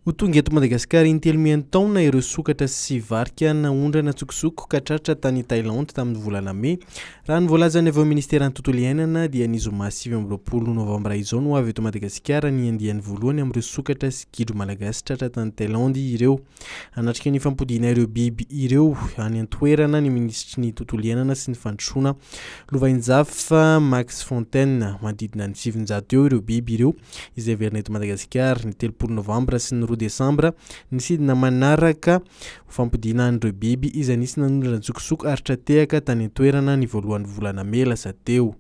Ho tonga eto Madagasikara intelo miantaona ireo sokatra sy varika naondrana an-tsokosoko ka tratra tany Thaïlande tamin'ny volana mey. Raha ny voalazan'ny avy ao ministeran'ny tontolo iainana dia ny zoma 29 novambra izao no ho avy eto Madagasikara ny andiany voalohany amin'ireo sokatra sy gidro malagasy tratra tany Thaïlande ireo. Hanatrika ny fampodiana ireo biby ireo any an-toerana ny minisitry ny tontolo iainana sy ny fandrosoana Lovainjafy Max Fontaine. Manodidina ny 900 eo ireo biby ireo izay heverina eto Madagasikara, ny 30 novambra sy ny 2 desambra, ny sidina manaraka ho fampodiana an'ireo biby izay nisy nanondrana an-tsokosoko ary tra-tehaka tany an-toerana ny voalohan'ny volana mey lasa teo.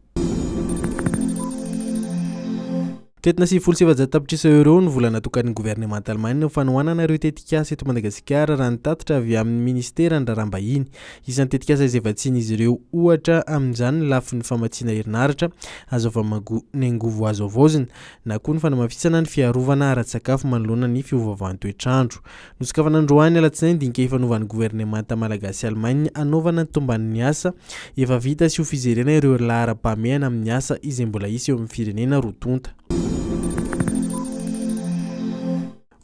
Mitentina 490 tapitrisa euros ny vola natokan'ny governemanta Alemaina ho fanohanana ireo tetikasa eto Madagasikara raha ny tatitra avy amin'ny ministeran'ny raharaham-bahiny. Isan'ny tetikasa izay vatsian'izy ireo ohatra amin'izany ny lafiny famatsiana herinaratra azo avy amin'ny angovo azo havaozina na koa ny fanamafisana ny fiarovana ara-tsakafo manoloana ny fiovaovan'ny toetr'andro. Nosokafana androany alatsinainy dinika ifanovan'ny governemanta malagasy Allemagne hanaovana ny tomban'ny asa efa vita sy ho fijerena ireo laharam-pahamehana amin'ny asa izay mbola hisy eo amin'ny firenena roa tonta.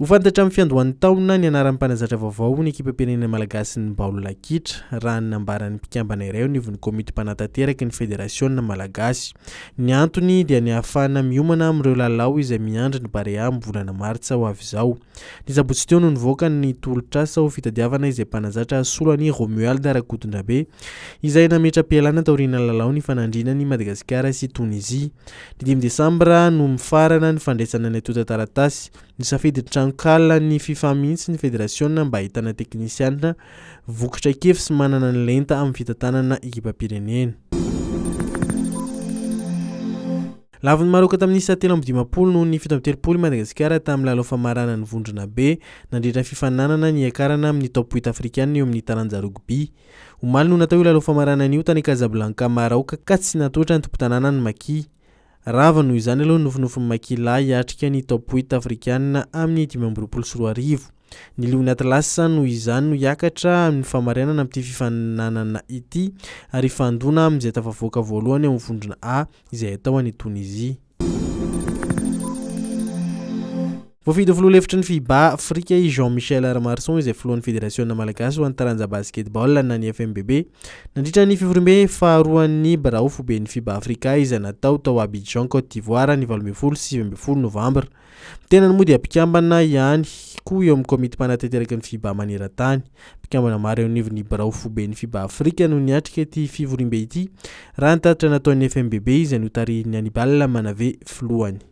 Ho fantatra amin'ny fiandohan'ny taona ny anaran'ny mpanazatra vaovao ny ekipam-pirenena malagasin'ny baolina kitra, raha ny nambaran'ny mpikambana iray eo anivon'ny komity mpanatanteraka ny federasiona malagasy. Ny antony dia ny hahafahana miomana amin'ireo lalao izay miandry ny Barea amin'ny volana martsa ho avy izao. Ny sabotsy teo no nivoaka ny tolotr'asa ho fitadiavana izay mpanazatra hasolo an'i Romuald Rakotondrabe izay nametra-pialana taorian'ny lalao nifanandrinan'i Madagasikara sy Tonizia. Ny dimy desambra no mifarana ny fandraisana ny antontan-taratasy. Nisafidy ny tranonkala ny Fifa mihitsy ny federasiona mba hahitana teknisiana voky traikefa sy manana ny lenta amin'ny fitantanana ekipam-pirenena. Lavon'i Maroka tamin'ny isa 53 noho ny 37 i Madagasikara tamin'ny lalao famaranan'ny vondrona B nandritra ny fifaninanana niakarana amin'ny Top huit afrikanina eo amin'ny taranja rugby. Omaly no natao io lalao famaranana io tany Casablanca Maraoka ka tsy natohitra ny tompon-tanàna ny Maki. Rava noho izany aloha ny nofinofin'ny Maki lahy hiatrika ny Top huit afrikanina amin'ny 2025. Ny Lion Atlas noho izany no hiakatra amin'ny famaranana amin'ity fifaninanana ity ary hifandona amin'izay tafavoaka voalohany ao amin'ny vondrona A izay hatao any Tonizia. Voafidy ho filoha lefitry ny Fiba Afrika i Jean Michel Ramarson izay filohan'ny federasiona malagasy ho an'ny taranja basketball na ny FMBB. Nandritra ny fivoriambe faharoan'ny birao foiben'ny Fiba Afrika izay natao tao Abidjan Côte d'Ivoire ny 18 sy 19 novambra. Ny tenany moa dia mpikambana ihany koa eo amin'ny komity mpanatanteraka ny Fiba maneran-tany. Mpikambana maro eo anivon'ny birao foiben'ny Fiba Afrika no niatrika ity fivoriambe ity raha ny tatitra nataon'ny FMBB izay notarihin'i Hannibal Manave filohany.